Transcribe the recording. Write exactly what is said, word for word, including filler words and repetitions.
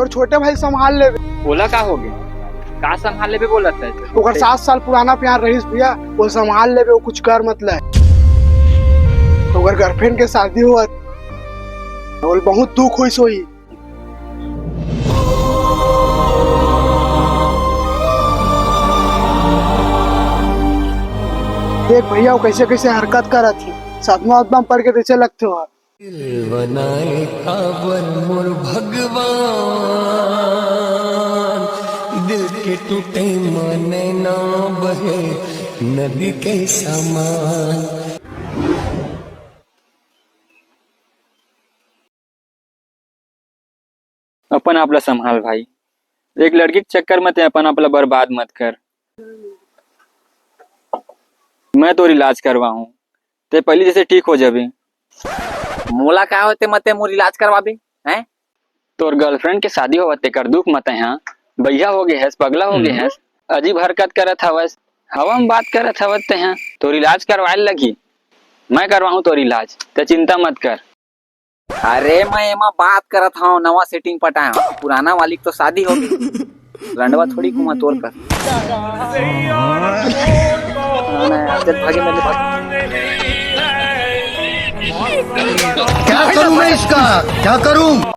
अउ छोटे भाई संभाल लेबे। ओला का होगे? का संभाल लेबे बोलत हे? ओकर सात साल पुराना प्यार रहिस भैया, वो संभाल लेबे, वो कुछ कर मत ले। ओकर गर्लफ्रेंड के शादी होवत, ओला बहुत दुख होइस होही। देख भैया, वो कैसे कैसे हरकत करत हे, सदमा उदमा पड़ के तइसे लगथे हो। दिल बनाए काबर मोर भगवान, दिल के टूटे म नैना बहे नदी के समान। अपन आप ला संभाल भाई, एक लड़की के चक्कर म ते अपन आप ला बर्बाद मत कर। मैं तोर इलाज करवाहूँ, ते पहिली जइसे ठीक हो जाबे। मोला का होथे, मैं ते मोर इलाज करवाबे, हैं? तोर गर्लफ्रेंड के शादी होवत तेकर दुख म तेहा बइहा हो गे हस, पगला हो गे हस, अजीब हरकत करत हवस, हवा म बात करत हवस तेहा। तोर इलाज करवाए ल लगही, मैं करवाहूँ तोर इलाज, ते चिंता मत कर। अरे, मैं एमा बात करत हव, नवा सेटिंग पटाए हव, पुराना वाली के तो शादी हो गे। रंडवा थोड़ी घूमा तोर कर। ना, ना, चल भागे, मेरे भाग। क्या करूं मैं इसका, क्या करूं?